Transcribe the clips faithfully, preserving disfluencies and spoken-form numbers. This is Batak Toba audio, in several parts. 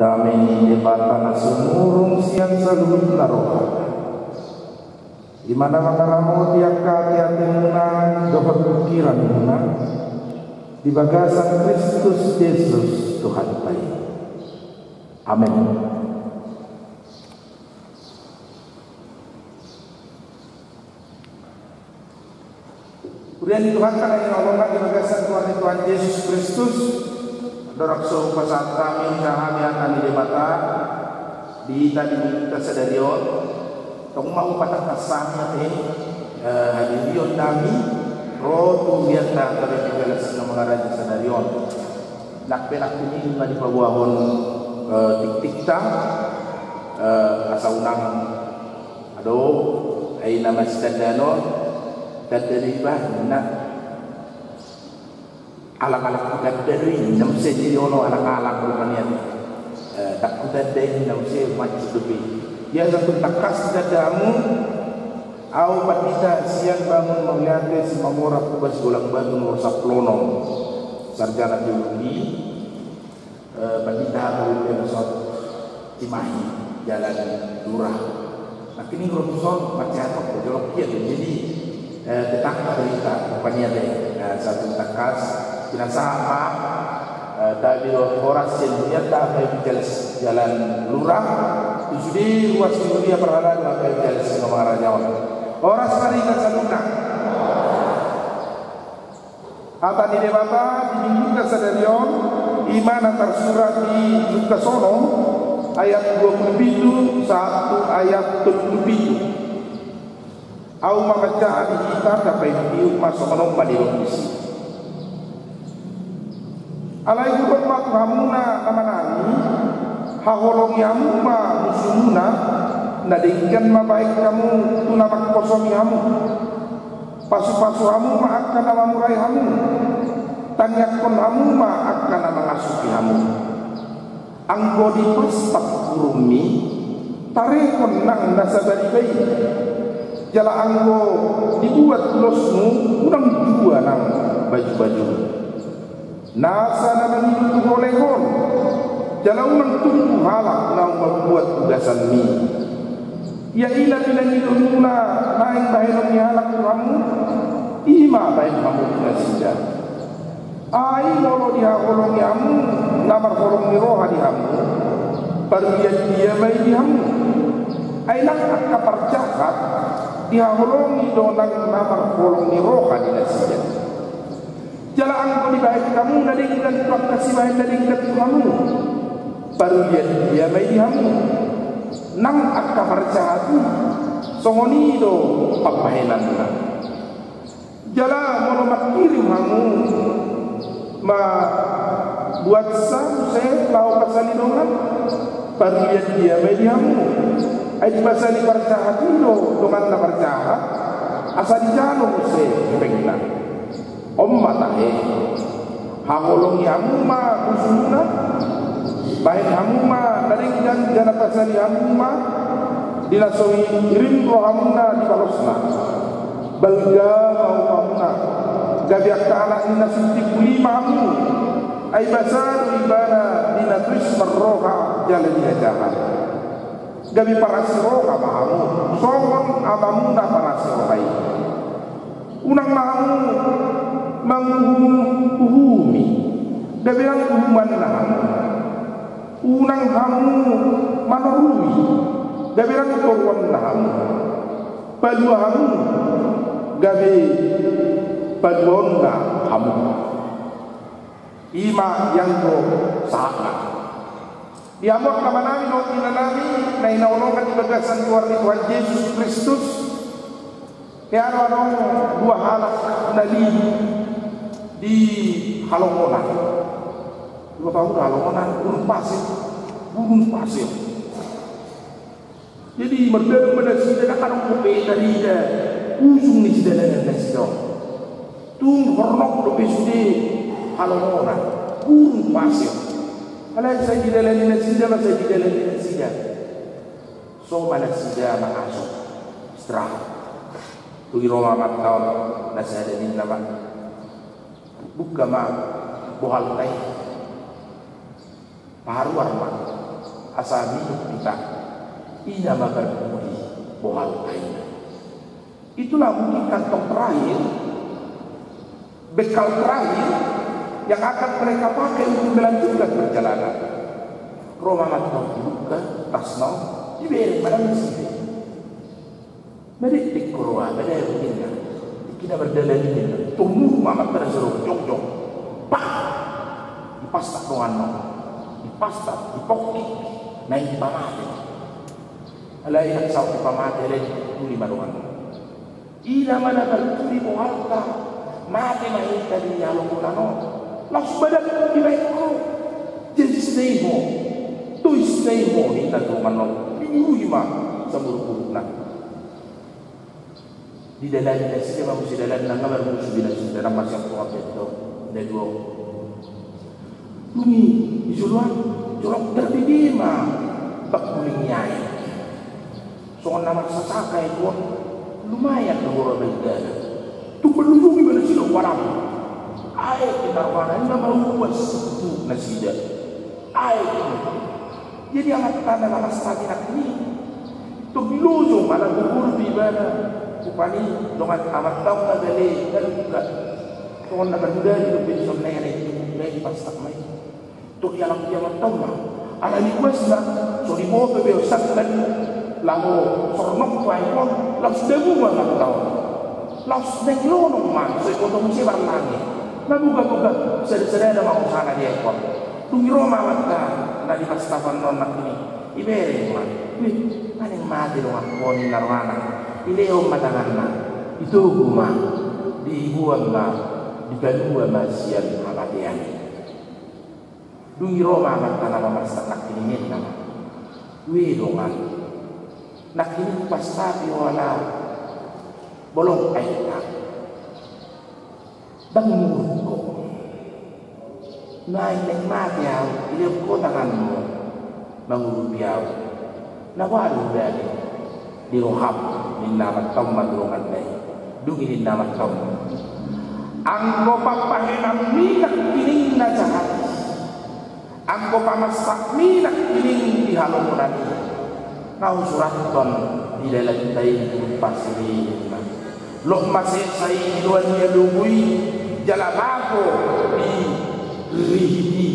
Dame ni Debata na sumurung sian saluhutna roha, i ma na mangaramoti angka ateatemuna dohot pikiranmuna di bagasan Kristus Jesus Tuhanta i. Amen. Huria ni Tuhanta na hinaholongan di bagasan goar ni Tuhan Jesus Kristus, andorang so hupasahat hami hata ni Debata di hita di minggunta sadari on, tong ma hupatangkas hami ate, eh, hadirionnami ro tu huria-huria HKBP Jalan Singamangaraja sadari on. Nang pe nangkin i nunga dipaboahon, eh, tiktikta, eh, asa unang adong, ai na masitandaan on, tanda do i bah, ninna. Alang-alang hutanda do i, ninna muse, jadi olo alang-alang rupani ate. Eh, ndang hutanda i, ninna muse, maksud dope. Ia satu tangkas hutanda hamu, au pandita sian Bangun Mauliate Simamora Purba Sibolang Batu nomor sampulu onom, sarjana teologi. Eh, pandita Gabriel Sot Cimahi, Jalan Lurah. Nangkin i ro tuson, mansai hatop do jolok i ate. Jadi, eh, tetap berita rupani ate, eh, satu tangkas, pinasahat ma, eh, tabi horas sian hurianta HKBP Jalan, Jalan Lurah, tu sude ruas ni huria parhalado HKBP Jalan Singamangaraja on. Horas ma di hita saluhutna. Hata ni Debata di minggunta sadari on, i ma na tarsurat di Lukas onom ayat dua pulu pitu sahat tu ayat tolu pulu pitu. Au ma manjaha di hita, na paihutihut ma songon on ma nidok disi. Alai hudok ma tu hamuna na manami, haholongi hamu ma musumuna, na denggan ma bahen hamu tu na mangkosomi hamu. Pasupasu hamu ma angka na mamurai hamu. Tangiangkon hamu ma angka na mangasupi hamu. Anggo dipastak hurummi, tarehon nang na sabariba i. Jala anggo dibuat losmu, unang jua nang bajubajum. Nasa na mangido tu ho lehon, jala unang tunggu halak naung mambuat ugasanmi. Ia i na pinangidonmuna naeng bahenon ni halak tu hamu, i ma bahen hamu tu nasida. Ai molo dihaholongi hamu na marholong ni roha di hamu, parlianlian ma i di hamu. Ai nang angka parjahat dihaholongi do nang na marholong ni roha di nasida. Jala anggo dibahen hamu na denggan tu angka sibahen na denggan tu hamu, parlianlian ma i di hamu. Nang angka parjahat i, songon i do pambahenanna. Jala molo mangkirim hamu ma buatsa muse laho pasali dongan, parlianlian ma i di hamu. Ai dipasali parjahat i do donganna parjahat, asa dijalo muse hepengna. On ma tahe, haholongi hamu ma musumuna, bahen hamu ma na denggan jala pasali hamu ma di na so hirim rohamuna di balosna. Balga ma upamuna, gabe angka anak ni na so timbul i ma hamu. Ai basa do ibana di na tois marroha jala di na jahat. Gabe parasi roha ma hamu, songon amamuna parasi roha i. Unang ma hamu manguhum-uhumi, gabe ndang uhumanna hamu. Unang hamu manorui, gabe ndang toruanna hamu. Palua hamu, gabe paluaonna hamu. I ma i anggo sahatna. Di hamu angka amanami dohot inanami na hinaholongan di bagasan goar ni Tuhan Jesus Kristus, hea do adong dua halak na lili di halongonan. Dua pahuda halongonan, gurun pase. Gurun pase. Jadi mardalan ma nasida, ndang adong dope tarida ujung ni sidalanan nasida on. Tung hornop dope sude halongonan, gurun pase. Alai sai didalani nasida ma sai didalani nasida. So ma nasida mangaso, istirahat. Dung i ro ma amanta on, na sada ninna ma, buka ma bohalta i. Paharuar ma. Asa minum hita, i nama parpudi bohalta i. Itulah mungkin kantong terakhir, bekal terakhir yang akan mereka pakai untuk melanjutkan perjalanan. Ro ma amanta on, dibuka tasna on, dibereng ma nasida. Madekdek ho roha, madabu ninna. Tingki na mardalan i ninna, tumuruk ma amanta na siro, jongjong. Pak! Dipastat donganna on. Dipastat, dipongki. Naeng dipamate. Alai ndang saut dipamate, alai dituli ma donganna on. I nama na parpudi bohalta, mate ma hita di halomonan on. Laos badanmu dibaen ho. Jajisna i ho. Toisna i ho, ninna tu donganna on. Diurupi ma samurukmurukna. Didalani nasida ma muse dalanna, nga marmusu be nasida, ndang masiangkuang be antong na dua on. Dung i, di joloan, jolo tarbege ma pangguling ni aek. Songon na marsasaka aek on, lumayan do huroha baen dalan. Tung marlunjung i ma nasida, huarap. Aek i ma rupana, i ma mauas tu nasida. Aek i. Jadi amanta na lamas tadi nangkin i, tong dilojong ala gogo do ibana. Rupani dongan amanta on ma gale, gale juga. Songon na marhudari dope dison, na i, na i, na i, dipastat ma i. Tong dialap ni amanta on ma. Ala ni uasna, so diboto be on sangkan laho sornong tu aek on, laos dabu ma amanta on. Laos naeng lonong ma, so diboto muse marlange. Mamugamuga, sada-sadana ma hosana di aek on. Dung i ro ma amanta na di pastapan on nangkin i, ibereng ma. Wih, naeng mate donganku on, ninna rohana. Dilehon ma tanganna. Ditogu ma. Diboan ma. Dipalua ma sian hamatean i. Dung i ro ma amanta na pamastat nangkin i, ninna ma. Wih dongan. Nangkin i hupastati ho ala bolong aekta. Ndang muruk ho. Nuaeng naeng mate ahu, dilehon ho tanganmu mangurupi ahu. Na boha do hudalehon di roham, ninna amanta on ma tu donganna i. Dung i ninna amanta on ma. Anggo pampahenanmi nangkining na jahat i. Anggo pamastakmi nangkining di halomonan i, nga husurathon di dalanta i, di gumpas i, ninna. Loas ma sesa i di loan ni alogo i, jala mago di rihit i.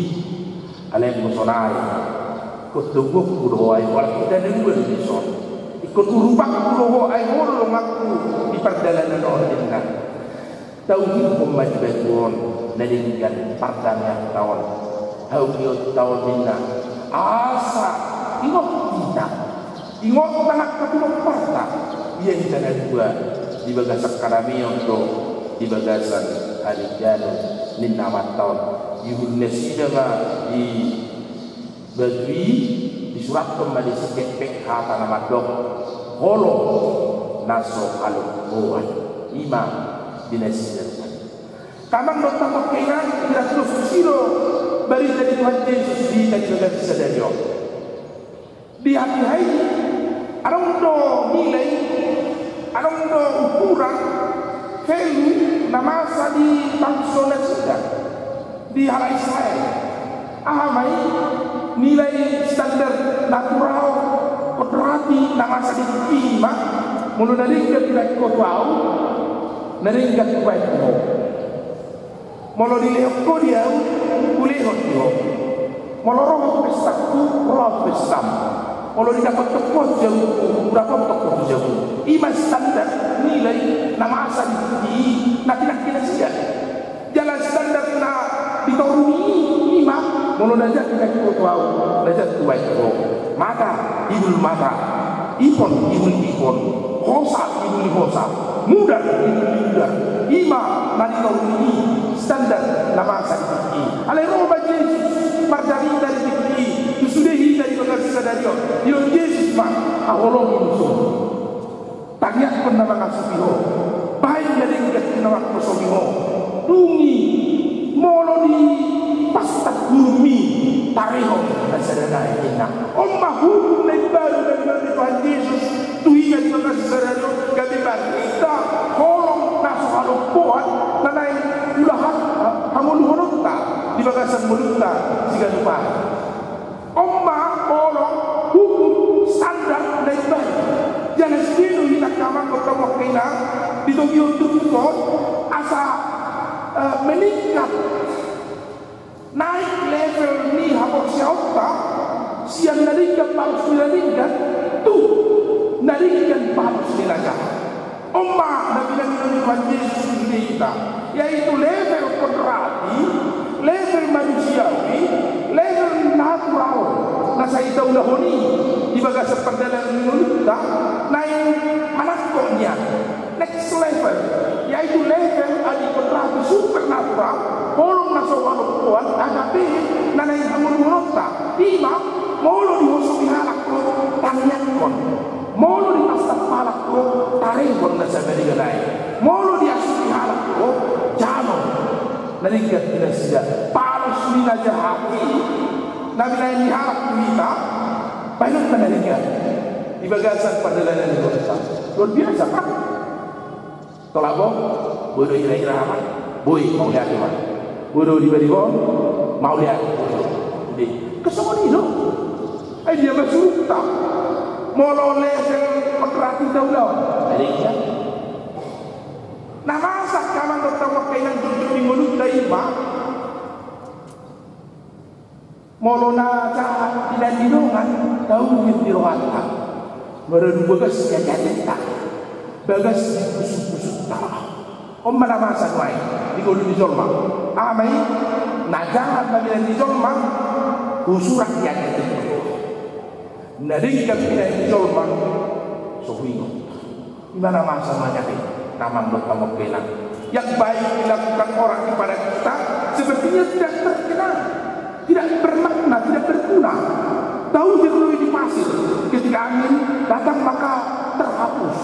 Alai anggo sonai, ingkon togihonku do ho aek, holan hita na dua do dison. Ingkon urupangku do ho aek, ho do donganku di pardalanan on, ninna. Tauhikhon ma di batu on na denggan pardameanta on, haumionta on, ninna. Asa ingot hita, ingot nang angka pinomparta, ia hita na dua di bagasan hadameon dohot di bagasan haringganon, ninna amanta on. Diuhul nasida ma di batu i, disurathon ma disi pekpek hata na mandok, holong na so halomboan. I ma di nasida. Amang dohot inang, hira dos tusi do barita ni Tuhan Jesus di hita di bagasan sadari on. Di hatiha i, adong do nilai, adong do ukuran, value na masa di bangso nasida, di halak Israel. Aha ma i? Nilai standar natural, kodrati na masa di tingki i ma, molo na denggan dibaen ho tu ahu, na denggan hubaen tu ho. Molo dilehon ho di ahu, hulehon di ho. Molo ro ho tu pestangku, ro ahu tu pestam. Molo didapothon ho tu jabungku, hudapothon ho tu jabum. I ma standar nilai na masa di tingki i na tinangki nasida. Jala standar na di toru ni i, i ma, molo na jat dibaen ho tu ahu, na jat hubaen tu ho. Mata, ihul mata. Ipon, ihul ipon. Hosa, ihul hosa. Mudar, ihul mudar. I ma na di toru ni i, standar na masa di tingki i. Alai ro ma Jesus marcarita di tingki i tu sude hita di bagasan sadari on. Didok Jesus ma, haholongi musum. Tangiangkon na mangasupi ho, baen na denggan tu na manghosomi ho. Dung i, molo dipastat gurumi, tarehon na sada nai, ninna. On ma hukum na imbaru na nilehon ni Tuhan Jesus tu hita di bagasan sadari on, gabe barita holong na so halomboan na naeng ulahan hangoluhononta di bagasan ngolunta siganup ari. On ma Olo, hukum, standar, na imbaru. Jala sude do hita angka amang dohot hamu angka inang, di togihon turpuk on, asa, eh, meningkat, naik level ni haporseaonta, sian na denggan balos ni na denggan, tu na denggan balos ni na jahat. On ma na pinangido ni Tuhan Jesus tu sude hita, yaitu level kodrati, level manusiawi, level natural, na sai taulahon i di bagasan pardalanan ni ngolunta, naeng manangkok nian. Next level, yaitu level adi kodrati supernatural, holong na so hualompoan, agape, na naeng hangoluhononta, i ma, molo dihosopi halak do, tangiangkon. Molo ditangkas halak do, tarehon na sabadia nai. Molo diasupi halak do, jalo na denggan di nasida. Balos ni na jahat i, na binahen ni halak tu hita, bahenon ma na denggan di bagasan pardalanan ni ngolunta. Luar biasa, kan? Tolap, bo? Boi do hira-hira, ha? Boi, mauliate ma. Boi do diba-diba on, mauliate. Ide. Kesongon i do. Ai dia ma surungta. Molo level kodrati taulahon. Jadi, ya. Na masa angka amang dohot hamu angka inang, jotjot di ngolunta i ma. Molo na jahat di na nidongan, tauhir di rohanta. Maradu bagas jajatenta, bagas di pusuk-pusukunta. On ma na masa nuaeng di ngolu ni jolma. Aha ma i? Na jahat na binahen ni jolma, husurat jajatenta. Na denggan binahen ni jolma, so huingot. I ma na masa nuaeng, angka amang dohot hamu angka inang. Yang baik dilakukan orang kepada kita sepertinya tidak terkenal, tidak bermakna, tidak berguna. Tauhir do i di pasir, ketika angin datang maka terhapus.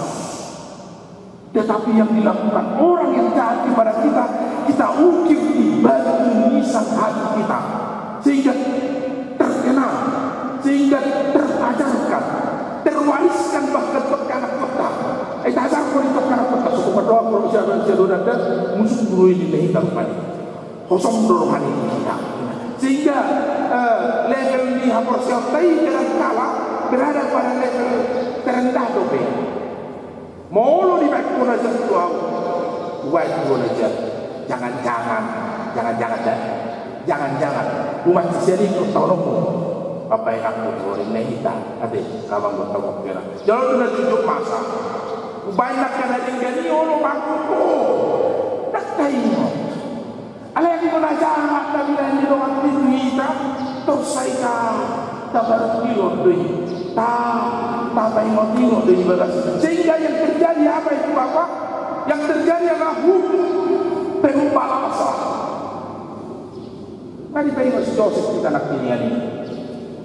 Tetapi yang dilakukan orang yang jahat kepada kita, kita ukir di batu nisan hati kita. Sehingga terkenal, sehingga terajarkan, terwariskan bahkan tu angka anakhonta. Ai tajarhon i tu angka anakhonta, so hupadohahon sian, sian dongan da, musuk do i di na hita rupani. Hosom do roha ni hita. Sehingga, eh, level ni haporseaonta i kadangkala berada pada level terendah dope. Molo dibaen ho na jat tu ahu, hubaen ho na jat. Jangan-jangan, jangan-jangan da. Jangan-jangan. Humansai sian i ingkon taononmu. Papainangku tu horong ni hita. Ate, amang dohot hamu angka inang. Jolo tu na jotjot masa. Hubaen angka na denggan i olo mangkup ho. Ndang taingot. Alai anggo na jahat na binahen ni dongan i tu hita, tor sai ta, tapaingot-ingot do i. Ta, tapaingot-ingot do i di bagas. Sehingga yang terjadi apa itu, Bapak? Yang terjadi adalah hukum pembalasan. Nga dipaingot si Josep hita nangkiningan i.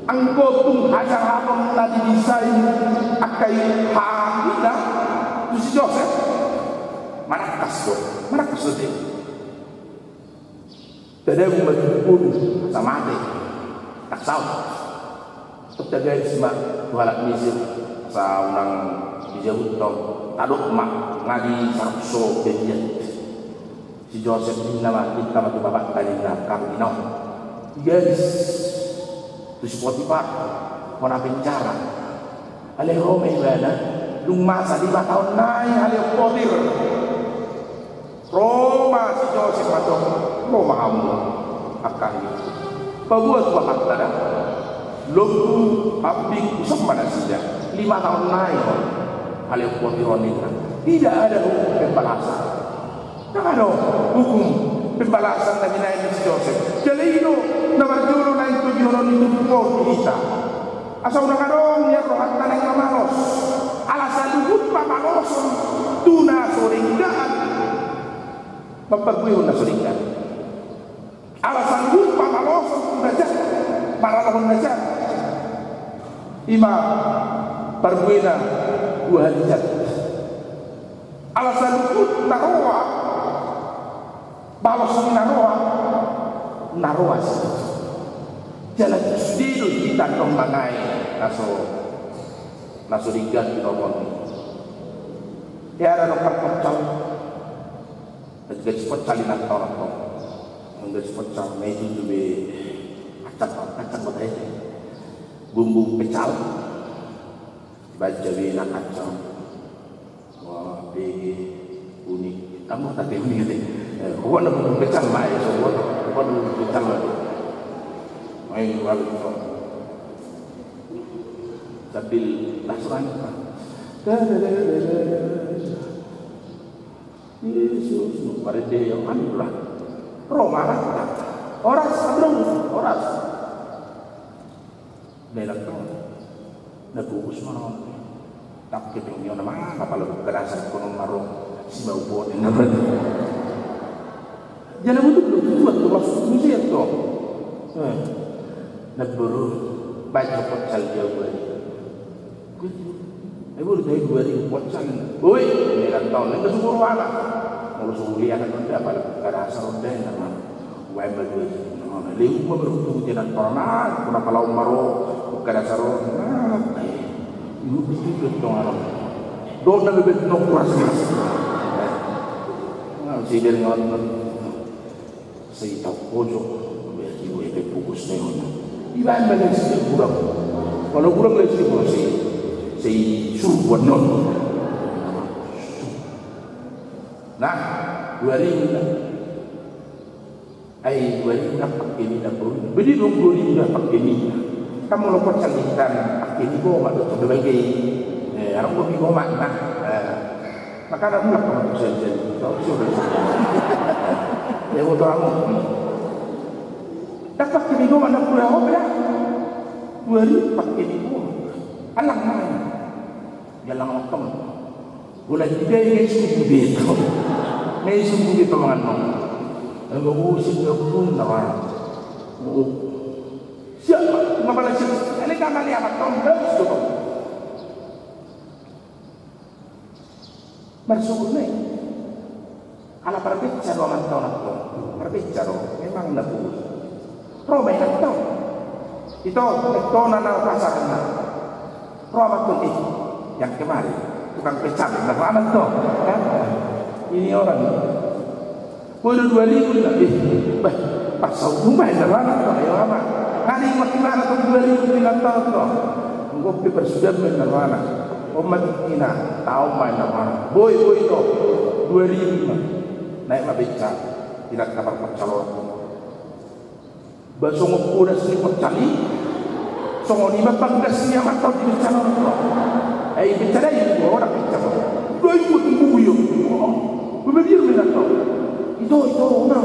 Anggo tung hajahaton na didesain angka i hahanggi na tu si Josep, manangkas do, manangkas do i. Tadabu ma tu boru asa mate. Ndang saut. Tong tagaris ma tu halak Mesir asa unang dijabuthon. Tadok ma nga disaruk so gajian. Si Josep ninna ma, ninna ma tu bapakta ninna, angka anggi na on. Digaris tu si Potipar, hona penjara. Alai ro ma ibana, dung masa lima taon nai halehon potir. Ro ma si Josep ma tong, ro ma hamu angka anggi. Paboa tu bapakta da. Lombu, kambing, dison ma nasida. Lima taon nai on halehon potir on ninna. Tidak ada hukum pembalasan. Ndang adong hukum pembalasan na binahen ni si Josep. Jala i do na parjolo naeng togihonon ni turpuk on tu hita. Asa unang adong nian rohanta naeng mamalos. Ala saluhut pamaloson tu na so denggan, mamparbuehon na so denggan. Ala saluhut pamaloson tu na jat, maralohon na jat. I ma parbuena dua hali jat. Ala saluhut na roa, balos ni na roa, na roa si. Jala tu sude do hita tong mangae na so, na so denggan di nomo ni. Ia ada dokter pecah. Gaji pecah lima tahun apa? Gaji pecah, na itu tu be kacang, kacang kota itu. Bumbung pecal. Baca bina kacang. Wah, bege, unik. Tambah tapi unik, ate. Eh, pokokna bumbung pecal ma, eh, so, pokokna bumbung pecal ma. Main balik, so. Sambil las rangka. Yesus, nu parende yang anu lah. Roma lah. Horas, abang, horas. Nai lang tong. Na pupus ma non. Tak ketemu na mana pala buka dasar kono maro. Si bau bote na berarti. Jala butuh lu tuan tu maksud museum tu. Eh. Na baru baca pocal jauh lagi. Ai bolu tahe dua ribu pocal. Oi, nai lang tong, nai lang tong. Molo so uli anak nda pala kada asa ronda na ma. Uae ma dua ribu. Lehu ma baru tu jenak parana, kuna pala on maro kada asa ronda. Ibu itu tu tong anak. Dona bebet no kuras mas. Nah, si dari ngawan. Sai tau pojok, ibu ete pupus na i on. Iba ma na sai gurang. Molo gurang na sai gurang sai, sai suruan non. Nah, dua ribu na. Ai dua ribu na pakai mina baru. Beli dong dua ribu na pakai mina. Kan molo pocal ikan pakai ni goma tu sebagai, eh, arang goma na. Eh, Makana mulak kamu tu sel-sel. Tahu sih udah. Ya, boto amu. Dapat kini gua mana kuliah apa ya? Dua ribu pakai di gua. Alang main. Dia lang lakam. Gua lagi dia ini sungguh dia itu. Ini sungguh dia pemangan mau. Enggak usah, enggak pun, enggak apa. Oh. Siapa? Ngapa lagi? Ini kan mali amat, Tom. Bagus tuh, Tom. Marsuhut ma i. Ala parbenca do amanta on, antong. Parbenca do, memang na boi. Ro ma inanta on. Ito, ito na na pasar na. Ro amanta on, ih, yang kemari tukang pecal, na ro amanta on. Kan? Ini orang. Boi do dua ribu na, eh, bah, pas saut umbahen na rohana, bah, ayo ama. Ngani ma imana tu dua ribu inanta on tu. Enggo pe parsudan ma na rohana. On ma tingkina, taon ma na rohana. Boi, boi do, dua ribu ma. Naek ma benca, inanta parpocal on. Ba songon podas ni pocal i, songon i ma panggas ni amanta on di benca on. Ai benca da i, dua orang benca on. Dua i dua tumbu i. Ba mabiar ma inanta on. Ito, ito, na.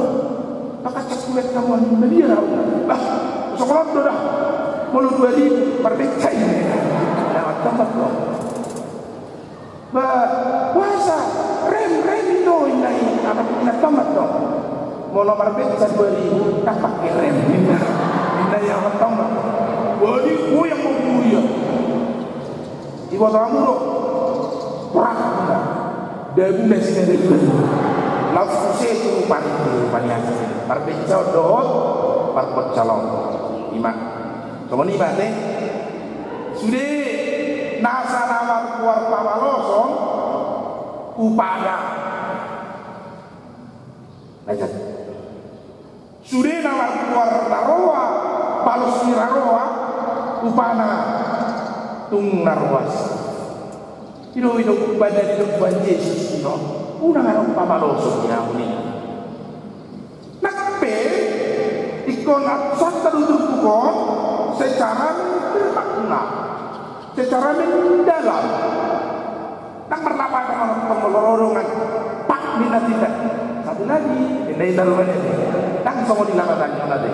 Pakacak kuliat hamu an, mabiar au. Bah, songon on do da. Molo dua ribu, marbenca i. Lewat tempat do. Ba, boasa, rem, rem ito, inna i, anak inna tomat do. Molo marbenca dua ribu, tak pakai rem, inna. Inna i anak tomat. Wadi, goyang mau kuliah. Iboto hamu do. Prak, inna. Dabu na sina dabu. Laos muse tu panitia, panitia. Marbenca dohot, parpocal on. Ima. Songon i ma ate. Sude nasa na margoar pamaloson upana. Lanjut. Sude na margoar na roa, palos ni na roa, upana tung na roas. I do, i do, badan i do Tuhan Jesus, i do. Unang adong pamaloson di hamu ninna. Nang pe, ingkon absenta do turpuk on secara bermakna, secara mendalam. Nang marlapatan on tong molo ro dongan, pak ninna tindak. Satu lagi, ninna i taruhan i. Nang songon i lapatan on ate.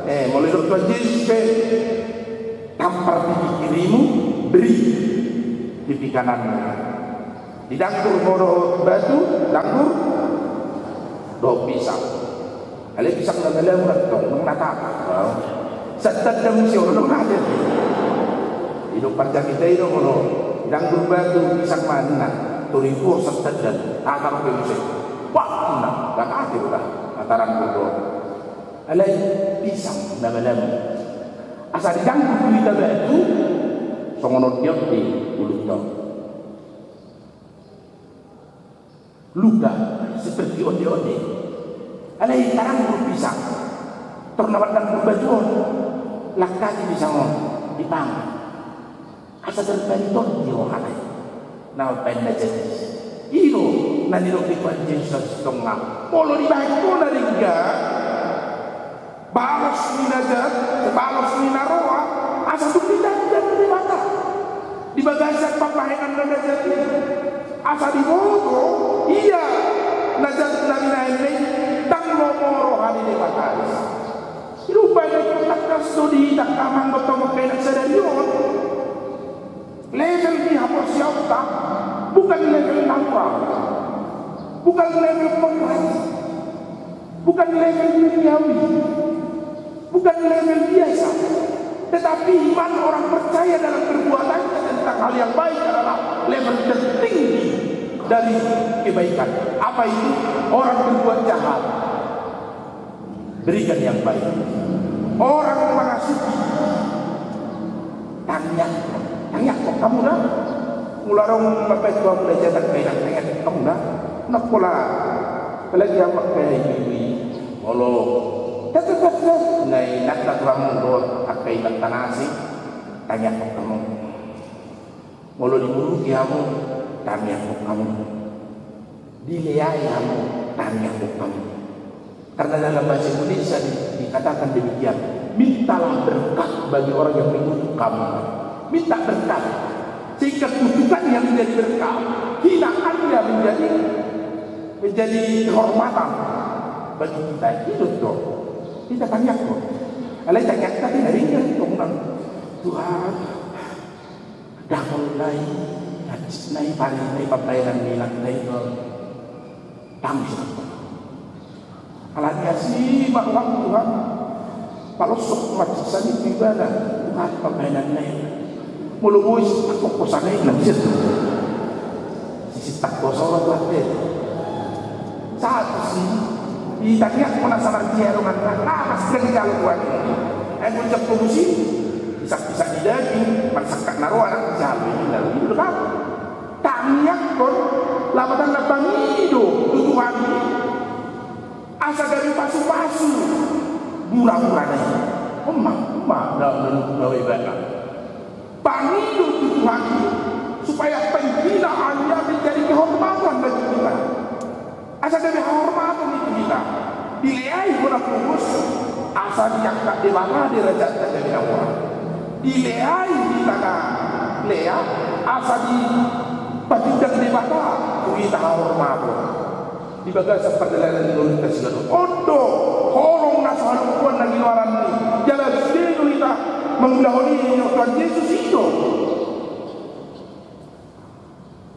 Eh, molo didok Tuhan Jesus pe, tampar pipi kirimu, beri pipi kananmu. Didanggur ho dohot batu, danggur dohot pisang. Alai pisang na malamuna tong, nang na tata. Santan da muse on do mate. Didok parjamita i do molo didanggur batu, pisang ma ninna. Toring ho santan da, tata pe muse. Wah, ninna, nda mate do da. Tata danggur do. Alai pisang na malamuna. Asa didanggur tu hita batu, songon onde-onde ulunta on. Luka seperti onde-onde. Alai taranggur pisang. Tor na mandanggur batu on. Langkati pisang on. dipangan. Asa terbantu di rohana i. Na baen na jadi. I do na nidok ni Tuhan Jesus songon i. Molo dibaen ho na denggan, balos ni na jat, balos ni na roa, asa tung ditandan Debata di bagasan pambahenan na jat i. Asa diboto ia na jat na binahen i, ndang lomo roha ni Debata i. Dibaen i tangkas do di hita, amang dohot inang, sadari on. Level ni haporseaonta bukan level natural, bukan level kodrat, bukan level duniawi, bukan level biasa. Tetapi iman orang percaya dalam perbuatannya tentang hal yang baik adalah level tertinggi dari kebaikan. Apa itu? Orang berbuat jahat, berikan yang baik. Orang mengasuti, tangiangkon. Tangiangkon hamu da. Molo adong mambaen tu hamu na jat, tangiangkon hamu da. Nang pola, apalagi amak pe ibu-ibu i. Molo, tat, tat, tat, tat, na inanta tu hamu dohot angka inanta na asing, tangiangkon hamu. Molo dimuruti hamu, tangiangkon hamu. Dileai hamu, tangiangkon hamu. Karena dalam bahasa Indonesia di-, dikatakan demikian, mintalah berkat bagi orang yang mengutuk kamu. Minta berkat, sehingga kutukannya menjadi berkat, hinaannya menjadi, menjadi kehormatan bagi kita. I do, hita tangiangkon. Alai tangiangkon tadi dari dia, Tuhan, Tuhan, dahon nai, hansit nai, pari nai, pambahenan ni inanta i, Tuhan. Tangis. Alani asi ma roham, Tuhan. Palosok ma hansit i tu ibana, Tuhan, pambahenan nai. Molo boi sitangkok hosana i, na bisa tu. Sisitangkok hosana, Tuhan, pe. Sahat tusi, ditangiangkon na samarjia donganna, na pas jadi jalo Tuhan i. Ai gonjang tobu si, isak-isak ni daging, marsangkap na roa, na jalo i, lalu i do. Tangiangkon, lapatanna pangido tu Tuhan i, asa gabe pasu-pasu bura-burana i. Emma, emma, na, na, na, ibana. Pangido tu Tuhan i, supaya penghinaannya menjadi kehormatan bagi kita. Asa gabe hahormaton i tu hita. Dileai hona pogos, asa diangkat Debata derajatna gabe na mora. Dileai hita na lea, asa dipatindang Debata tu hita hahormaton. Di bagasan pardalanan ni ngolunta siganup on do holong na so halompuan na ginoaranni. Jala sude do hita mangulahon i, Tuhan Jesus i do.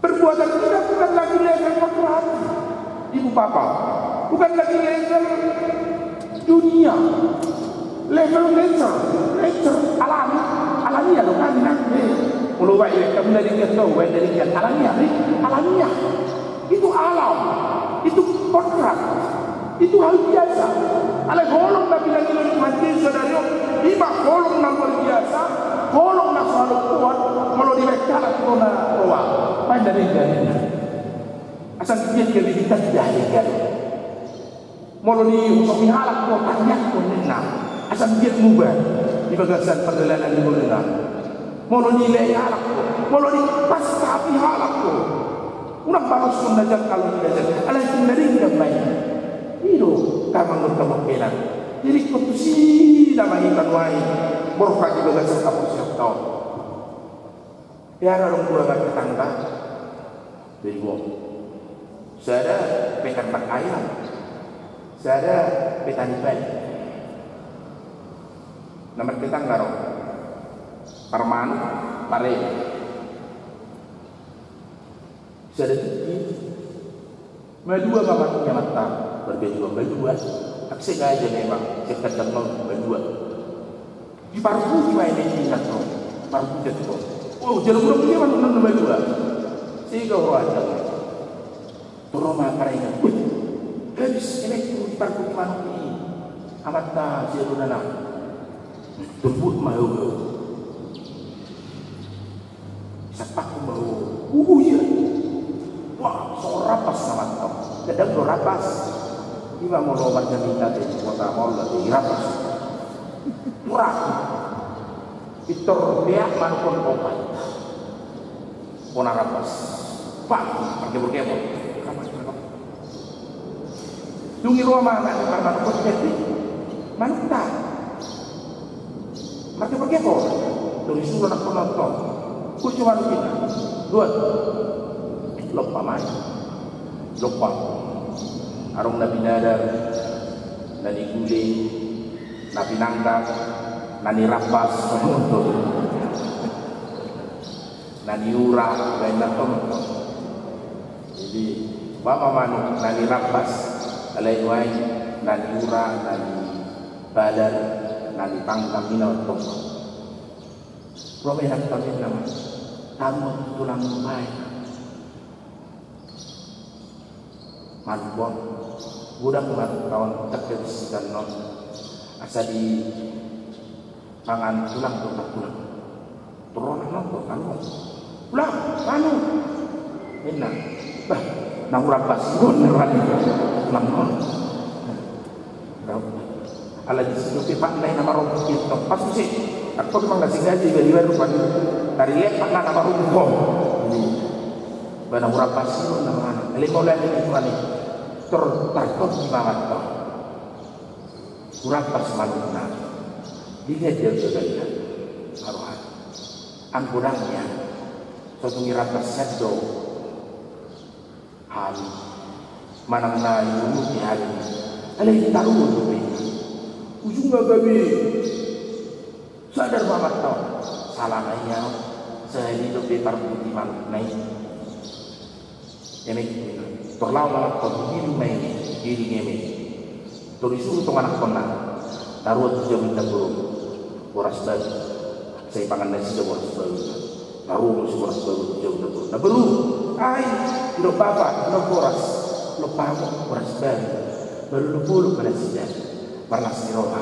Perbuatan kita bukan lagi level korporasi, Ibu Bapak. Bukan lagi level dunia. Level nature, nature alami, alamiah do kan, kan? Eh, molo baen hamu na denggan do, baen na denggan, alamiah, eh, alamiah. Itu alam, itu kodrat, itu hal biasa. Alai holong na pinangido ni Tuhan Jesus sadari on, i ma holong na luar biasa, holong na so halompuan, molo dibaen halak tu hona roa, baen na denggan. Asa anggiat gabe ditanda denggan. Molo dihosongi halak do, tangiangkon ninna, asa anggiat muba di bagasan pardalanan ni ngoluna. Molo dileai halak do, molo dipasahapi halak do, unang baloshon na jangkal na jangkal, alai tung na denggan ma i. I do, amang dohot inang. Jadi ingkon tusi nama hita nuaeng borhat di bagasan haporseaonta on. Hea do adong dua martetangga. Jadi gok. Sada peternak ayam, sada petani padi. Na martetangga do parmanuk, parele. Sada tingki. Malua ma manuk ni amanta, marga dua malua. Asa sengaja memang, sian kandang on malua. Diparbuti ma i, diingat do. Parbuti do. Oh, jala molo dia manuk na malua. Sega roha jala. Ro ma parengan. Wih, habis elekon diparbuti manuk ni amanta sian dongan na. Turpuk ma au. Sapak ma au. Uhu, ia. Wah, so rapas na mantap. Kadang do rapas. Ima molo marjaminta di kota molo di rapas. Murah. Pintor beak manuk on opat. Bona rambas. Pak, margebor-gebor. Dung i ro ma manuk, manuk on, jadi manukta. Margebor-gebor. Dung i suru anakkonta on. Kucu manuk i. Dua. Lompa ma i. Lompa. Adong na pinadar, na niguling, na pinanggang, na nirambas. Na niura, baen na tong. Jadi, ba ma manuk na nirambas, alai nuaeng na niura, na nibalar, na nipanggang, i na tong. Ro ma inanta on, ninna ma, taruhon tulang baen. Manuk on, godang manukta on, ndang gabe siganon. Asa dipangan tulang do, tulang. Turunan on do, tulang. Tulang, manuk. Ninna, bah, na hurambas i do, ninna, tulang on. Alai disi dope patna i na marompok i tong. Pas muse, angkon mangaji-ngaji, bali baru pan. Tarilean patna na marompok on. Ba na hurambas i do, ninna manuk. Alai molo i, ninna Tuhan i. Tor, tartondi ma manukta on. Hurambas manukna. Dilehon do jagalna. Aroha. Anggo dang nian. So tung irambas sian do. Hami. Manang na iurupi hami. Alai ditaruhon dope. Ujungna gabe sadar ma manukta on. Sala ma i au. Sahali dope parbuti manukna i. Eme, tor laho ma manukta on, digiling ma eme, digiling eme. Tor disuru tong anakkonna. Taruhon tu jabu ni namboru. Boras baru. Sai pangan nasida boras baru. Taruhon muse boras baru tu jabu ni namboru. Namboru, ai, didok bapa, didok boras. Lompa hamu boras baru. Baru lompa-lompa nasida. Marlas ni roha.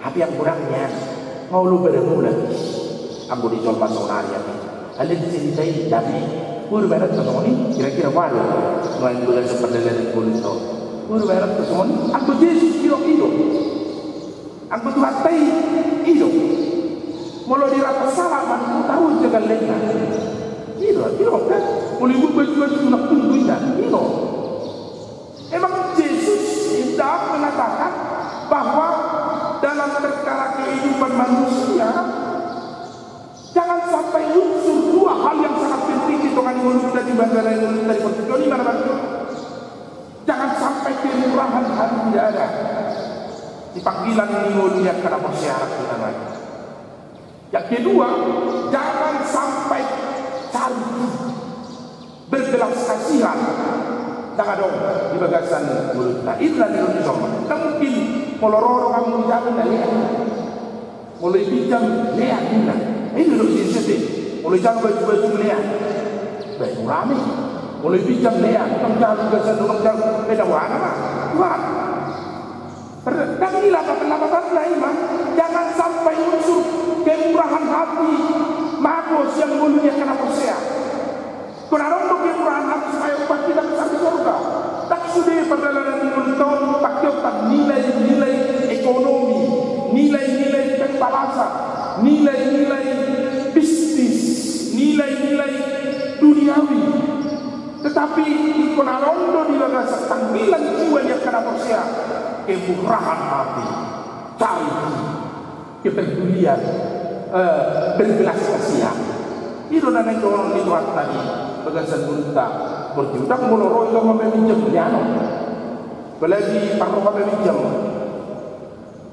Hape anggo dang nian. Nga olo bada mula. Anggo di jolma saonari ate. Alai di cerita i, tapi. Boru baenanta songon i, kira-kira walu. Nuaeng bolas pardalanan ni ngolunta on. Boru baenanta songon i, anggo Jesus i do, i do. Anggo Tuhanta i, i do. Molo dirambas sala manuk, taruhon jagalna. I do, i do, kan? Molo ibu baju-baju na pundu inna, i do. Emang Jesus hendak mengatakan bahwa dalam perkara kehidupan manusia, jangan sampai unsur dua hal yang sangat penting di tonga ni ngolunta, di bagasan ngolunta, di portibi on, i ma na parjolo. Jangan sampai kemurahan hati tidak ada di panggilan ni ngolu ni angka na porsea, anak-anak. Yang kedua, jangan sampai cariti, berbelas kasihan, ndang adong di bagasan ngolunta. Inna ni ngolu ni jolma. Ndang mungkin molo ro donganmu di jabu, na lean. Molo ipinjam, lean, inna. Inna do Jesus i. Molo ijalo baju-baju, lean. Baen hurame. Molo ipinjam, lean. Ndang jalo bagasan, ndang jalo. Beda hurana ma. Tuhan. Ndang i lapa-, lapatanna i ma, jangan sampai unsur kemurahan hati mago sian ngolu ni angka na porsea. Ingkon adong do kemurahan hati supaya umbahen hita besar di sorga. Ndang sude pardalanan ni ngolunta on, pangkeonta nilai-nilai ekonomi, nilai-nilai pembalasan, nilai-nilai bisnis, nilai-nilai duniawi. Tetapi ingkon adong do di bagasan tanggilan jiwa ni angka na porsea, kemurahan hati, cariti, kepedulian, eh, berbelas kasihan. I do na naeng dohonon ni Tuhanta di bagasan ngolunta. Berarti ndang molo ro i laho maminjam, lean on. Apalagi parroha maminjam.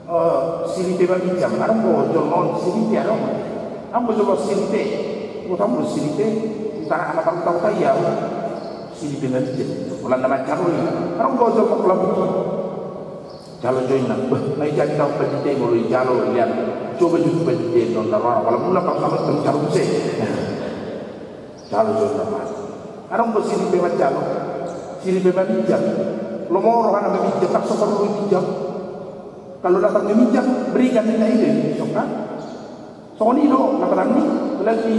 Eh, siripe maminjam, adong do jolma on siripe, adong. Adong do jolma siripe. Botomu do siripe, utara anak, utara-utara i au. Siripe maminjam. Holan na manjalo i. Adong do jolma holan butuh. Jalo jo inna. Bah, na i jadi tahu pandita i, molo ijalo, lean. Coba jo tu pandita i, don narwara. Wala mula parsama tong jalo muse. Jalo jo inna ma. Adong do siripe manjalo. Siripe maminjam. Lomo rohana maminjam, ndang so porlu ipinjam. Kalau datang maminjam, berikan, ninna i do, songon i. Songon i do, na padan ni, apalagi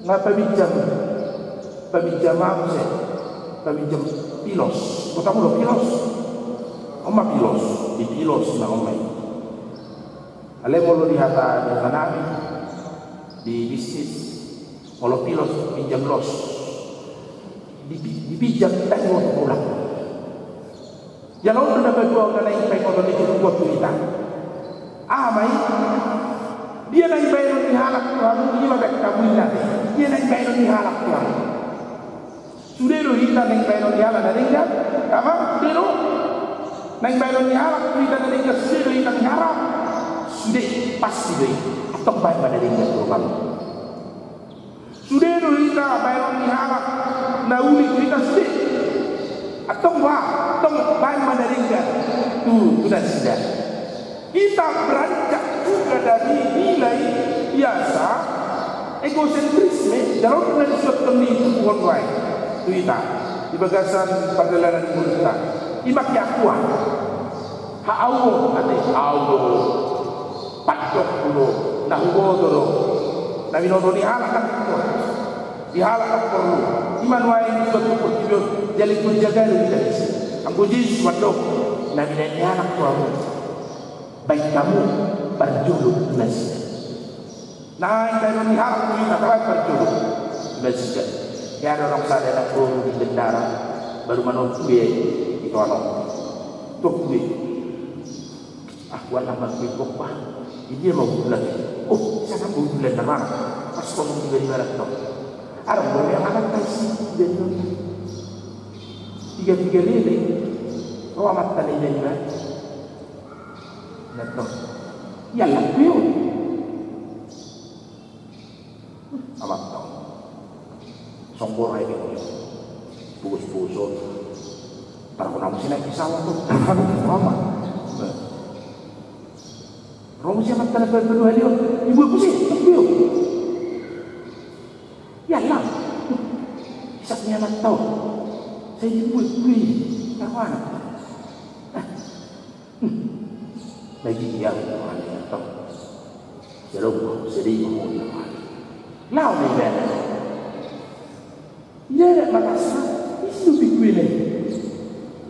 na paminjam. Paminjam aha muse? Paminjam pilos. Botomu do pilos? On ma pilos. Dipilos ma on ma i. Alai molo di hata, di hata nami, Di bisnis, molo pilos pinjam los, dipi-, dipinjam tangihon mulak. Jala on do na paduahon na naeng paingoton ni turpuk on tu hita. Aha ma i? Dia naeng baenon ni halak tu hamu, i ma baen hamu inna. Dia naeng baenon ni halak tu hamu. Sude do hita naeng baenon ni halak na denggan, ama, sude do. Naeng baenon ni halak tu hita na denggan, sude do hita miharap. Sude, pasti do i. Antong baen ma na denggan tu hamu. Sude do hita baenon ni halak na uli tu hita, sude. Antong ba, antong baen ma na denggan tu, tu nasida. Hita beranjak juga dari nilai biasa, egosentrisme, jala on na disuathon ni turpuk on nuaeng tu hita di bagasan pardalanan ni ngolunta. I ma keakuan. Ha, au do, ate, au do. Pandok do, na huboto do. Na binoto ni halak kan itu. Di halak kan porlu. I ma nuaeng disuat tu portibi on, jala ingkon jaga do hita disi. Anggo Jesus mandok, na binaen ni halak tu hamu, baen hamu parjolo tu nasida. Naeng baenon ni halak tu hita, tabaen parjolo tu nasida. Ia adong sada anak boru di Bendahara, baru manompu ia i, ito anong. Tok gue. Ah, huan nama gue kok bah. Idia ma udulan. Oh, sana ma udulan nama. Pas komu tiba di barat tong. Arang boru yang anak taisi, dan tiga-tiga lele. Ro amanta na iba-iba. Nah, toh. Ia laku yo. Amanta on. Songgor aja dia. Pus-pus on. Tarkon amu sina kisah waktu. Mama. Ro muse amanta na paduahon. Ibu-ibu sih, tapi yo. Ia lam. Isak ni amanta on. Sai dibuat kui. Tarkon anak. Lagi ia Tuhan yang tahu. Jalo sedih mau Tuhan. Lau ni ben. Ia ada matasna. Isu di kuene.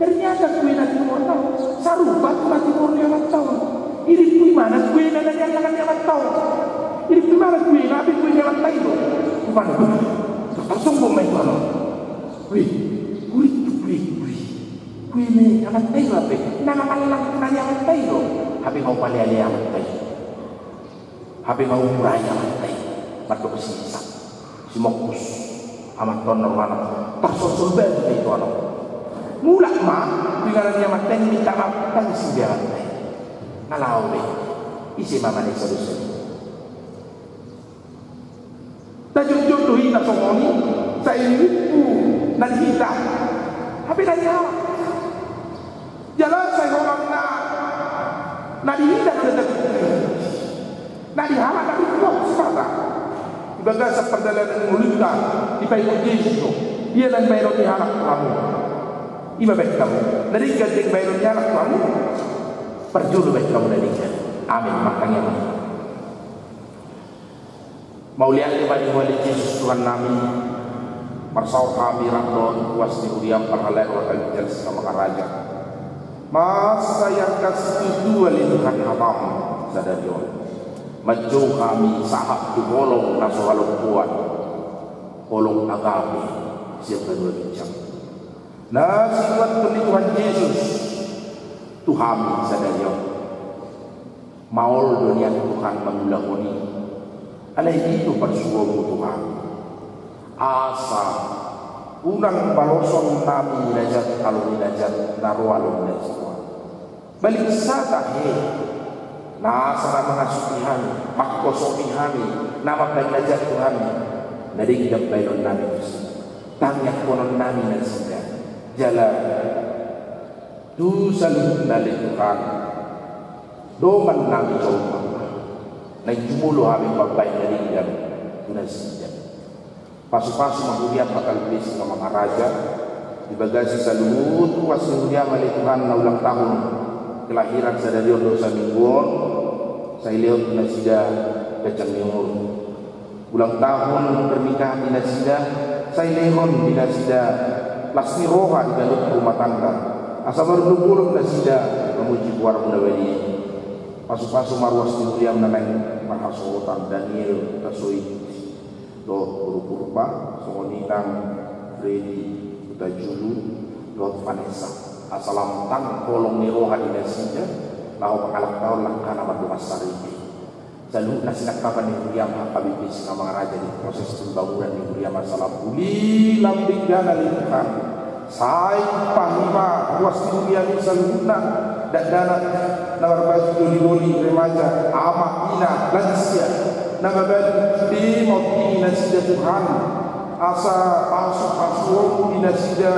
Ternyata kuena timor tahu. Sarupa tu na timor ni amanta on. Iri kui mana kuena na dialangan ni amanta on. Iri kui mana kuena, api kuena amanta i do. Rupana. Langsung gomai tu anak. Wih, kulit tu kulit, kulit. Kuene amanta i do hape, na mangallang tu na ni amanta i do. Hape nga hupalealei amanta i. Hape nga huurai amanta i. Mandok si Isak, si Mokkus, amanta on na rohana. Tarsosol baen do i tu anak. Mulak ma tu inganan ni amanta i, minta maaf, tangis i di amanta i. Na laho be. Ise ma manesa dosa i. Tajotjot do hita songon i, sai rimpu na di hita. Hape na di halak. Jala sai holan na, na di hita do na tajotjot. Na di halak na rimpu sipata. Di bagasan pardalanan ni ngolunta, dipaingot Jesus do. Dia naeng baenon ni halak tu hamu. I ma baen hamu. Na denggan naeng baenon ni halak tu hamu. Parjolo baen hamu na denggan. Amin. Martangiang ma hita. Mauliate ma di Ho ale Jesus Tuhannami, marsaor hami rap dohot huas ni huriam parhalado hata ginjang sitamangaraja. Mansai angkas tutu ale Tuhan hatam sadari on. Manjou hami sahat tu holong na so halompoan, holong agape sian banua ginjang. Na sinuathon ni Tuhan Jesus tu hami sadari on. Maol do nian Tuhan mangulahon i. Alai i do parsuonmu Tuhan. Asa unang baloson nami na jat alo ni na jat, na ro alo ni na jat. Balik sa tahe. Nasa na mangasuti hami, mangkosopi hami, na mambaen na jat tu hami. Na denggan baenon nami tusi. Tangiangkonon nami nasida. Jala tu saluhutna ale Tuhan, dongan nami jolma, naeng jumolo hami mambaen na denggan tu nasida. Pasupasu ma huriam pakalbesi ma mangaraja, di bagasan saluhut ruas ni huriam ale Tuhan na ulang tahun kelahiran sadari on dohot saminggu on, sai lehon tu nasida ganjang ni umur. Ulang tahun pernikahan di nasida, sai lehon di nasida las ni roha di ganup rumah tangga. Asa marudut bolon nasida mamuji goarmu na badia i. Pasu-pasu ma ruas ni huriam na naeng marhasohotan, Daniel Tasoit dohot boru Purba, songon i nang Fredi Hutajulu dohot Vanessa. Asa lam tang holong ni roha di nasida laho mangalangkahon langkana mardongan saripe. Saluhutna sinangkapan ni huriam H K B P Singamangaraja di proses pembangunan ni huriam, asa lam uli, lam denggan ale Tuhan. Sai paima ruas ni huriam i saluhutna, dakdanak na marbaju doli-doli, remaja, ama, ina, lansia, na mabalu, be ma ontingi nasida Tuhan. Asa pasu-pasuonmu di nasida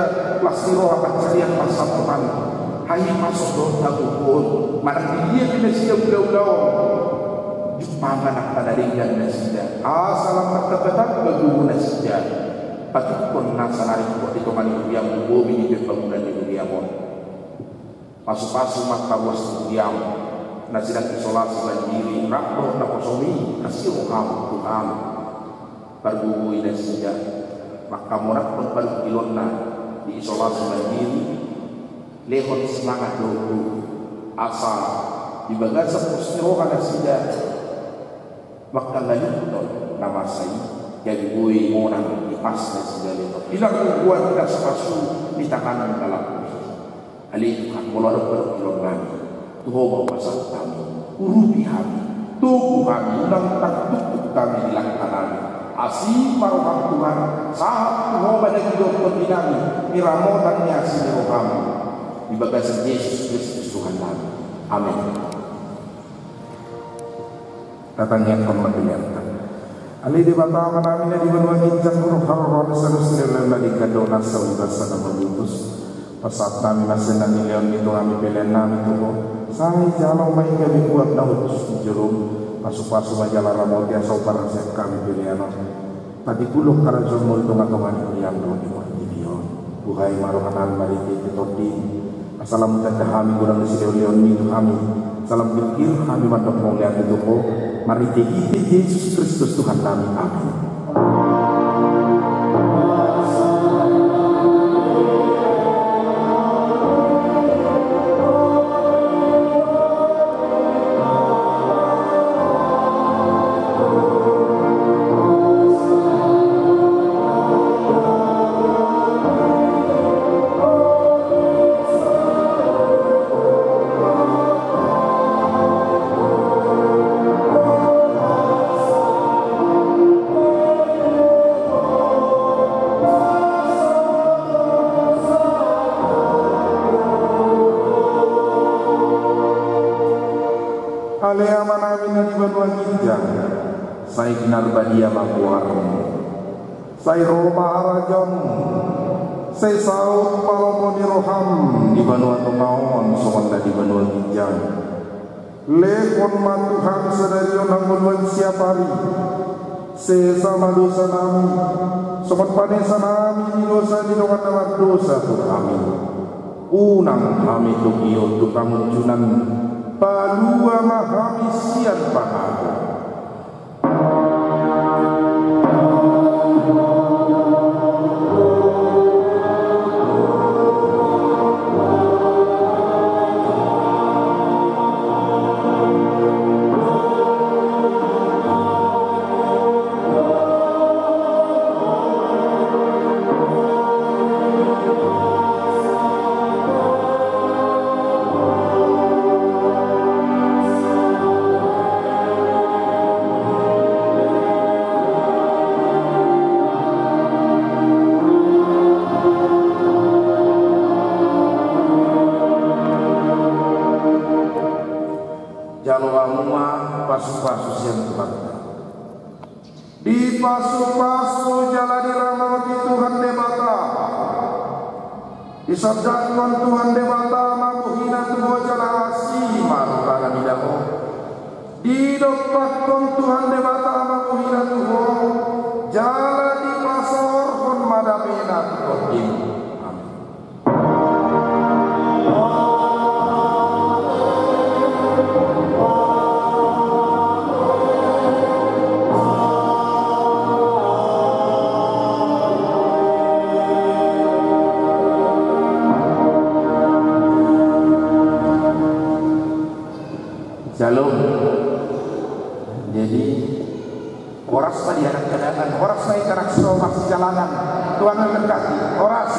las ni roha pansarian, pasahaton hahipason dohot hagogoon, manang di dia pe nasida ula-ulaon, jumpang ma nang na denggan nasida, asa lam martamba-tamba gogo nasida, patuduhon nasa na ringkot di tonga ni huriam, bobi di pembangunan ni huriam on. Pasu-pasu ma angka ruas ni huriam na sedang isolasi mandiri rap dohot naposomi, asi roham Tuhan, pargogoi nasida, manghamonanghon panungkilonna di isolasi mandiri, lehon semangat dohot gogo, asa di bagasan pos ni roha nasida manghalanguthon na masa i, gabe boi monang di pas nasida lehon. Di na gogo, di pasu-pasu, di tangan na lam. Ale Tuhan, molo adong panungkilonnami, tu Ho ma hupasahat hami, urupi hami, togu hami, unang tartuktuk hami di langkanami. Asi ma roham Tuhan, sahat tu Ho ma daging dohot tondinami, di ramotan ni asi ni roham, di bagasan Jesus Kristus Tuhannami. Amen. Tatangiangkon ma peleanta. Ale Debata Amanami na di banua ginjang, huhut haroro nami saluhut silehonlehon na denggan dohot na saur matua, na mamutus. Pasahat hami ma sian na nilehonMi tu hami peleannami tu Ho. Sai jalo ma i gabe buat na hushus di jolom. Pasu-pasu ma jala ramoti asa huparsiap hami pelean on. Patipulhon harajaonMu di tonga-tonga ni huriaM dohot di portibi on. Buhai ma rohanami marhite-hite TondiM, asa lam hutanda hami godang ni silehon-lehonMi tu hami, asa lam girgir hami mandok mauliate tu Ho, marhite-hite Jesus Kristus Tuhannami. Amen. Ale Amanami na di banua ginjang, sai pinarbadia ma goarMu. Sai ro ma harajaonMu. Sai saut ma lomo ni rohaM di banua tonga on songon na di banua ginjang. Lehon ma tu hami sadari on hangoluan siapari. Sesa ma dosanami, songon panesanami di dosa ni dongan na mardosa tu hami. Unang hami togihon tu pangunjunan, palua ma hami sian pangago. Jalo hamu ma pasu-pasu sian Tuhanta. Dipasu-pasu jala diramoti Tuhan Debata. Disondangkon Tuhan Debata ma bohina tu ho jala asi ma rorana mida ho. Didompakkon Tuhan Debata ma bohina tu ho, jala dipasaorhon ma damena tu tondim. Amin. Shalom. Jadi, horas ma di anak kedatangan, horas ma di anak so marsijalanan. Tuhan memberkati. Horas.